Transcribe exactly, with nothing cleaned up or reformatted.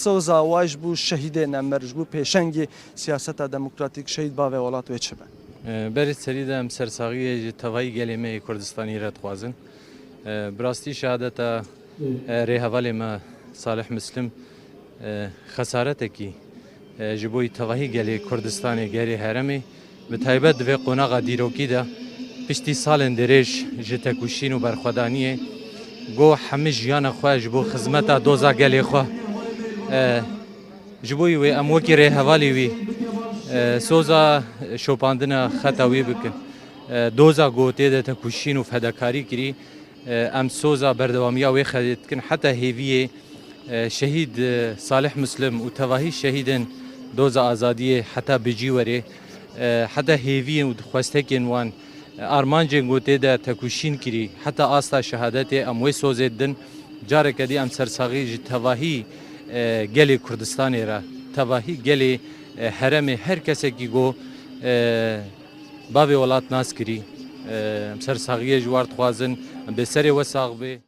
Soza we ji bo şehîdê nemir, ji bo pêşengê siyaseta demokratîk, şehîd bavê welat wê çi be? Berê serî de em sersaxiyê ji tevayî gelê me yê Kurdistanî re dixwazin. Bi rastî şehadeta rêhevalê me Salih Muslim xesaretekî ji bo tevahî gelê Kurdistanê, gelê herêmê, bi taybet di vê qonaxa dîrokî de piştî salên dirêj ji tekoşîn û berxwedaniyê, go hemî jiyana xwe ji bo xizmeta doza gelê xwe ji bo wê em wekî rêhevalê wî soza şopandina xeta wî bikin. Doza go tê de tekoşîn û fedekarî kirî, em soza berdewamiya wê xetê dikin heta hêviyê şehîd Salih Muslim û tevahî şehîdên doza azadiyê heta bi cî werê, heta hêviyên û xwestekên wan, armancên go tê de tekoşîn kirî, heta asta şehadetê em wê sozê didin. Careke dî em sersaxî ji tevahî gelê Kurdistanê re, tevahî gelê herêmê, her kesekî go bavê welat nas kirî, em sersaxiyê ji war dixwazin, em bê serê we sax bê.